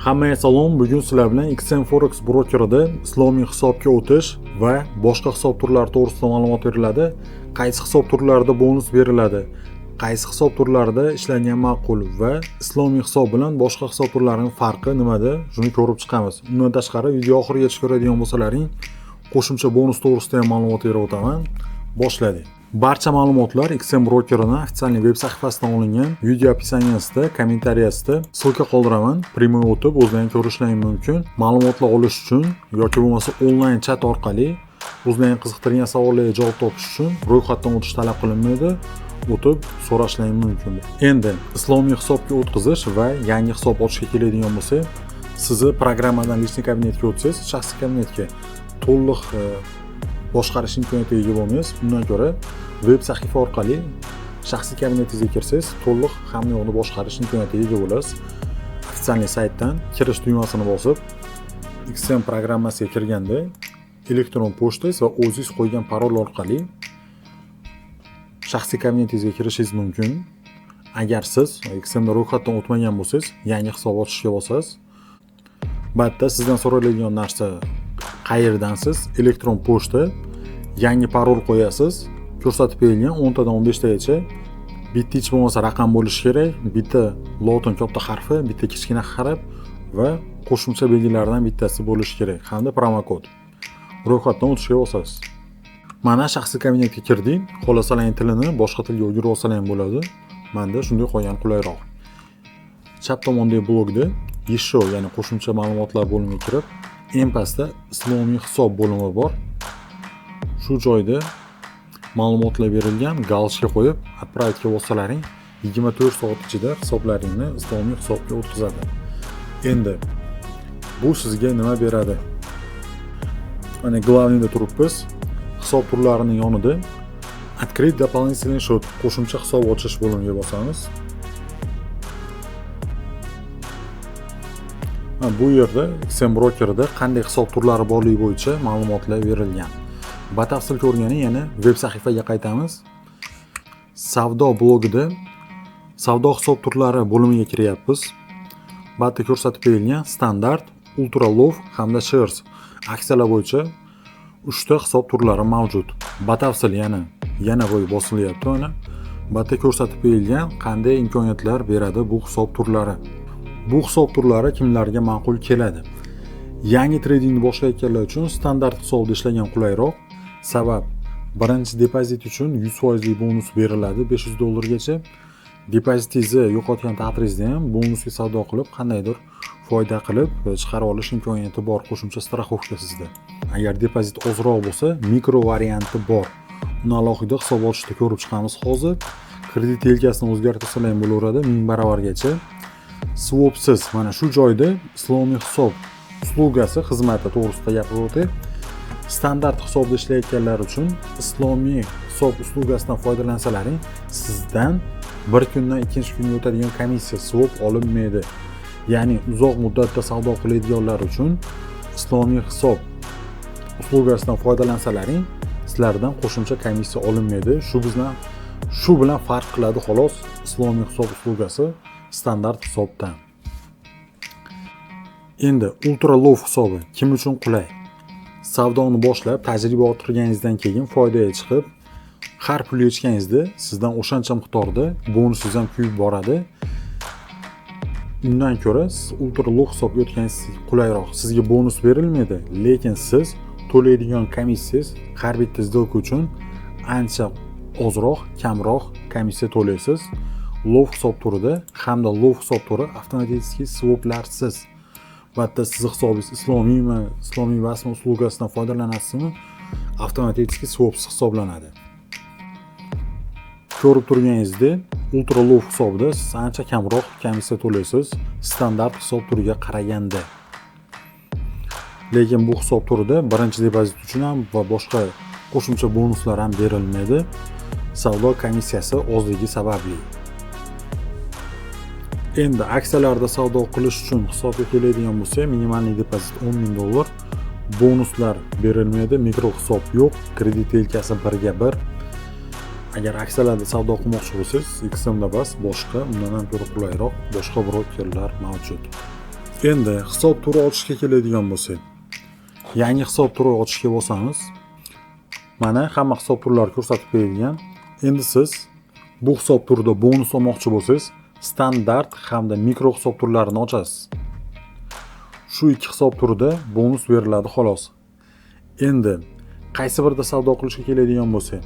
Hammaga salom. Bugun sizlar bilan XM Forex brokerida islomiy hisobga o'tish va boshqa hisob turlari to'g'risida ma'lumot beriladi. Qaysi hisob turlarida bonus beriladi, qaysi hisob turlarida ishlangan ma'qul va islomiy hisob bilan boshqa hisob turlarining farqi nimada, shuni ko'rib chiqamiz. Undan tashqari video oxirigacha ko'radigan bo'lsalaring, qo'shimcha bonus to'g'risida ham ma'lumot berib o'taman. Boshladik. Barcha ma'lumotlar XM brokerini официальный veb sahifasidan olingan. Video описание sida, kommentariyasida ссылка qoldiraman. Прямой o'tib o'zlaring ko'rishlaring mumkin. Ma'lumotlar olish uchun yoki bo'lmasa onlayn chat orqali o'zlaring qiziqtirgan savollarga javob topish uchun ro'yxatdan o'tish talab qilinmaydi. O'tib so'rashlaring mumkin. Endi islomiy hisobga o'tkazish va yangi hisob ochishga keladigan bo'lsak, sizni programmadan личный kabinetga o'tsangiz, shaxsiy kabinetga to'liq boshqarish imkoniyatiga ega bo'lmaysiz. Undan ko'ra veb sahifa orqali shaxsiy kabinetingizga kirsangiz, to'liq hamma yoqni boshqarish imkoniyatiga ega bo'lasiz. Официальный saytdan kirish tugmasini bosib, XM programmasiga kirganda elektron pochtangiz va o'zingiz qo'ygan parol orqali shaxsiy kabinetingizga kirishingiz mumkin. Agar siz XMda ro'yxatdan o'tmagan bo'lsangiz, yangi hisob ochishga bosasiz. Bu yerda sizdan so'raladigan narsa: qayerdansiz, elektron pochta, yangi parol qo'yasiz. Ko'rsatib berilgan 10 tadan 15 tagacha bitta hech bo'lmasa raqam bo'lishi kerak, bitta lotin katta harfi, bitta kichkina harf va qo'shimcha belgilardan bittasi bo'lishi kerak hamda promokod. Ro'yxatdan o'tishga bosasiz. Mana, shaxsiy kabinetga kirdik. Xohlasalaring, tilini boshqa tilga o'girib olsalar ham bo'ladi. Manda shunday qo'ygan qulayroq. Chap tomondagi blokda "Еще", ya'ni qo'shimcha ma'lumotlar bo'limiga kirib, eng pastda islomiy hisob bo'limi bor. Shu joyda ma'lumotlar berilgan, галочка qo'yib, "Отправить" ga bossalaring, 24 soat ichida hisoblaringni islomiy hisobga o'tkazadi. Endi bu sizga nima beradi? Mana, главный da turibmiz. Hisob turlarining yonida "Открыть дополнительный счет", qo'shimcha hisob ochish bo'limiga bosamiz. Mana bu yerda XM brokerida qanday hisob turlari borligi bo'yicha ma'lumotlar berilgan. Batafsil ko'rgani yana veb sahifaga qaytamiz. Savdo blogida savdo hisob turlari bo'limiga kiryapmiz. Bu yerda ko'rsatib berilgan standart, ultra low hamda shares, aksiyalar bo'yicha uchta hisob turlari mavjud. Batafsil yana bo'yi bosilyapti mana. Bu yerda ko'rsatib berilgan qanday imkoniyatlar beradi bu hisob turlari. Bu hisob turlari kimlarga ma'qul keladi? Yangi tradingni boshlayotganlar uchun standart hisobda ishlagan qulayroq. Sabab, birinchi depozit uchun 100 foizli bonus beriladi 500 dollargacha. Depozitingizni yo'qotgan taqdiringizda ham bonusga savdo qilib, qandaydir foyda qilib chiqarib olish imkoniyati bor, qo'shimcha страховка sizda. Agar depozit ozroq bo'lsa, mikro varianti bor. Uni alohida hisob ochishda ko'rib chiqamiz hozir. Kredit yelkasini o'zgartirsalar ham bo'laveradi 1000 baravargacha. Swapsiz. Mana shu joyda islomiy hisob услуга si, xizmati to'g'risida gapirib o'tay. Standart hisobda ishlayotganlar uchun islomiy hisob услуга sidan foydalansalaring, sizdan bir kundan ikkinchi kunga o'tadigan komissiya, swap olinmaydi. Ya'ni uzoq muddatda savdo qiladiganlar uchun islomiy hisob услуга sidan foydalansalaring, sizlardan qo'shimcha komissiya olinmaydi. Shu bilan farq qiladi xolos islomiy hisob услуга si standart hisobdan. Endi ultra low hisobi kim uchun qulay? Savdoni boshlab, tajriba orttirganingizdan keyin foydaga chiqib, har pul yechganingizda sizdan o'shancha miqdorda bonusingiz ham kuyib boradi. Undan ko'ra siz ultra low hisobga o'tganingiz qulayroq. Sizga bonus berilmaydi, lekin siz to'laydigan komissiyangiz har bitta сделка uchun ancha ozroq, kamroq komissiya to'laysiz low hisob turida hamda low hisob turi avtomatik swaplarsiz. Bu yerda sizni hisobingiz islomiymi, islomiy emasmi, услуга sidan foydalanasizmi, avtomatik swapsiz hisoblanadi. Ko'rib turganingizdek, ultra low hisobida siz ancha kamroq komissiya to'laysiz standart hisob turiga qaraganda. Lekin bu hisob turida birinchi depozit uchun ham va boshqa qo'shimcha bonuslar ham berilmaydi savdo komissiyasi ozligi sababli. Endi aksiyalarda savdo qilish uchun hisobga keladigan bo'lsak, минимальный depozit 10 ming dollar, bonuslar berilmaydi, mikro hisob yo'q, kredit yelkasi 1:1. Agar aksiyalarda savdo qilmoqchi bo'lsangiz, XMda emas, boshqa, undan ham ko'ra qulayroq boshqa brokerlar mavjud. Endi hisob turi ochishga keladigan bo'lsak, yangi hisob turi ochishga bosamiz. Mana, hamma hisob turlari ko'rsatib berilgan. Endi siz bu hisob turida bonus olmoqchi bo'lsangiz, standart hamda mikro hisob turlarini ochasiz. Shu ikki hisob turida bonus beriladi, xolos. Endi qaysi birida savdo qilishga keladigan bo'lsak,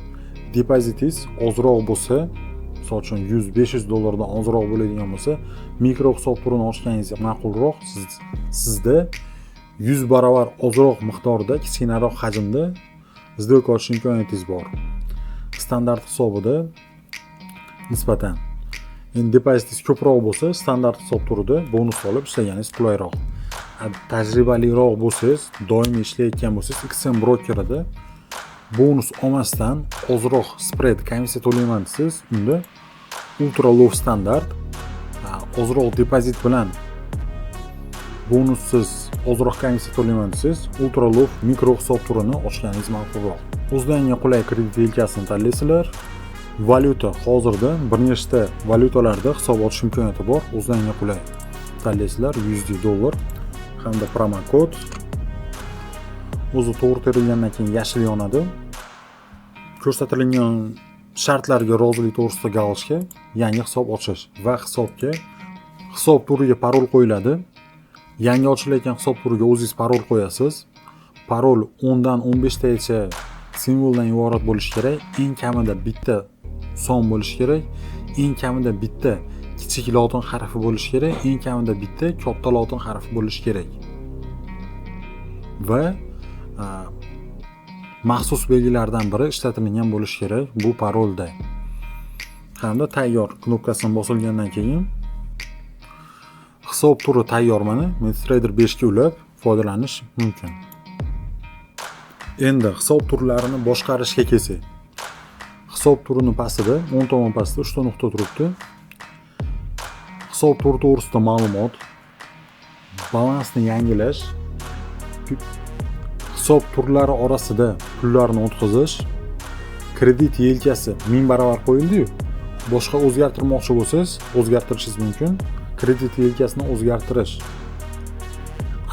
depozitingiz ozroq bo'lsa, misol uchun 100-500 dollardan ozroq bo'ladigan bo'lsa, mikro hisob turini ochganingiz ma'qulroq. Sizda 100 barobar ozroq miqdorda, kichkinaroq hajmda сделка ochish imkoniyatingiz bor standart hisobida nisbatan. Endi depozitingiz ko'proq bo'lsa, standart hisob turida bonus olib ishlaganingiz qulayroq. Tajribaliroq bo'lsangiz, doimiy ishlayotgan bo'lsangiz, XM brokerida bonus olmasdan ozroq spread, komissiya to'layman desangiz, unda ultra low standart, ozroq depozit bilan bonussiz ozroq komissiya to'layman desangiz, ultra low mikro hisob turini ochganingiz ma'qulroq. O'zlaringga qulay kredit yelkasini tanlaysizlar. Valyuta, hozirda bir nechta valyutalarda hisob ochish imkoniyati bor, o'zlaringga qulay tanlaysizlar. USD, dollar hamda promokod o'zi to'g'ri terilgandan keyin yashil yonadi. Ko'rsatilgan shartlarga rozilik to'g'risida галочка, yangi hisob ochish va hisobga, hisob turiga parol qo'yiladi. Yangi ochilayotgan hisob turiga o'zingiz parol qo'yasiz. Parol 10 dan 15 tagacha simvoldan iborat bo'lishi kerak, eng kamida bitta son bo'lishi kerak, eng kamida bitta kichik lotin harfi bo'lishi kerak, eng kamida bitta katta lotin harfi bo'lishi kerak va maxsus belgilardan biri ishlatilgan bo'lishi kerak bu parolda. Hamda tayyor knopkasini bosilgandan keyin hisob turi tayyor. Mana, MetaTrader 5 ga ulab foydalanish mumkin. Endi hisob turlarini boshqarishga kelsak, hisob turini pastida, o'ng tomon pastida uchta nuqta turibdi. Hisob turi to'g'risida ma'lumot, balansni yangilash, hisob turlari orasida pullarni o'tkazish, kredit yelkasi 1000 barobar qo'yildiyu, boshqa o'zgartirmoqchi bo'lsangiz, o'zgartirishingiz mumkin. Kredit yelkasini o'zgartirish.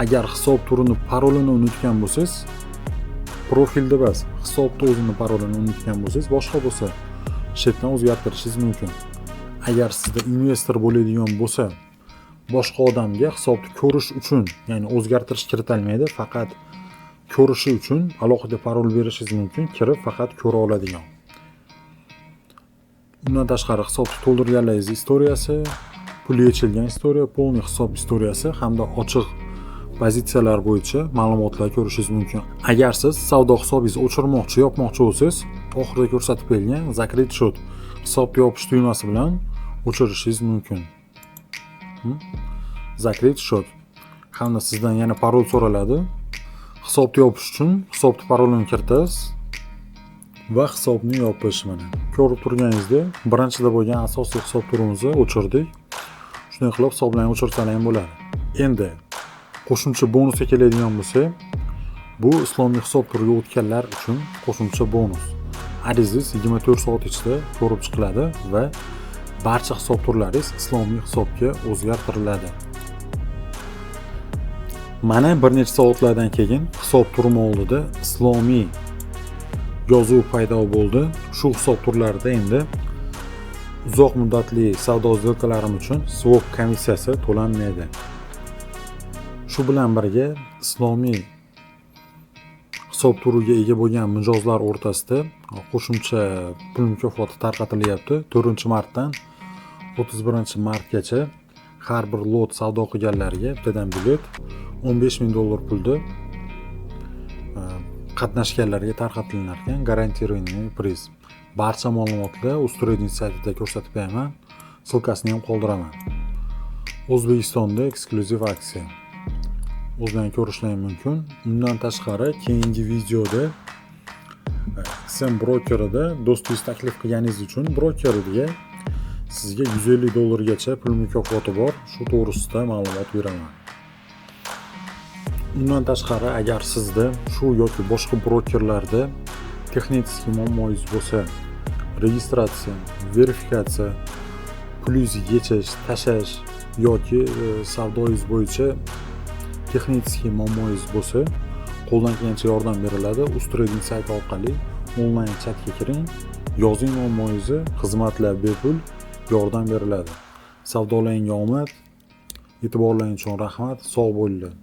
Agar hisob turini parolini unutgan bo'lsangiz, profilda emas, hisobni o'zini parolini unutgan bo'lsangiz, boshqa bo'lsa, shu yerdan o'zgartirishingiz mumkin. Agar sizda investor bo'ladigan bo'lsa, boshqa odamga hisobni ko'rish uchun, ya'ni o'zgartirish kiritilmaydi, faqat ko'rishi uchun alohida parol berishingiz mumkin, kirib faqat ko'ra oladigan. Undan tashqari, hisobni to'ldirganlaringiz история si, pul yechilgan история, полный hisob история si hamda ochiq pozitsiyalar bo'yicha ma'lumotlar ko'rishingiz mumkin. Agar siz savdo hisobingizni o'chirmoqchi, yopmoqchi bo'lsangiz, oxirida ko'rsatib berilgan закрыть счет, hisobni yopish tugmasi bilan o'chirishingiz mumkin. Закрыть счет. Hamda sizdan yana parol so'raladi. Hisobni yopish uchun hisobni parolini kiritasiz va hisobni yopish. Mana, ko'rib turganingizdek, birinchida bo'lgan asosiy hisob turimizni o'chirdik. Shunday qilib hisoblarni o'chirsalar ham bo'ladi. Endi qo'shimcha bonusga keladigan bo'lsak, bu islomiy hisob turiga o'tganlar uchun qo'shimcha bonus. Arizangiz 24 soat ichida ko'rib chiqiladi va barcha hisob turlaringiz islomiy hisobga o'zgartiriladi. Mana, bir necha soatlardan keyin hisob turim oldida islomiy yozuv paydo bo'ldi. Shu hisob turlarida endi uzoq muddatli savdo сделка larim uchun swap komissiyasi to'lanmaydi. Shu bilan birga, islomiy hisob turiga ega bo'lgan mijozlar o'rtasida qo'shimcha pul mukofoti tarqatilyapti. 4-martdan 31-martgacha har bir lot savdo qilganlarga bittadan bilet, 15 ming dollar pulda qatnashganlarga tarqatilar ekan, гарантированный приз. Barcha ma'lumotlar UzTrading saytida ko'rsatib beraman, ссылка sini ham qoldiraman. O'zbekistonda eksklyuziv aksiya, o'zlaring ko'rishlari mumkin. Undan tashqari, keyingi videoda XM brokerida do'stingiz taklif qilganingiz uchun brokeriga sizga 150 dollargacha pul mukofoti bor, shu to'g'risida ma'lumot beraman. Undan tashqari, agar sizda shu yoki boshqa brokerlarda texnik muammoyingiz bo'lsa, Registratsiya, verifikatsiya, pulingizni yechish, tashlash yoki savdoyingiz bo'yicha texnik muammoyingiz bo'lsa, qo'ldan kelgancha yordam beriladi. Uztrading sayti orqali onlayn chatga kiring, yozing muammoyingizni, xizmatlar bepul, yordam beriladi. Savdolaringga omad, e'tiborlaring uchun rahmat, sog' bo'linglar.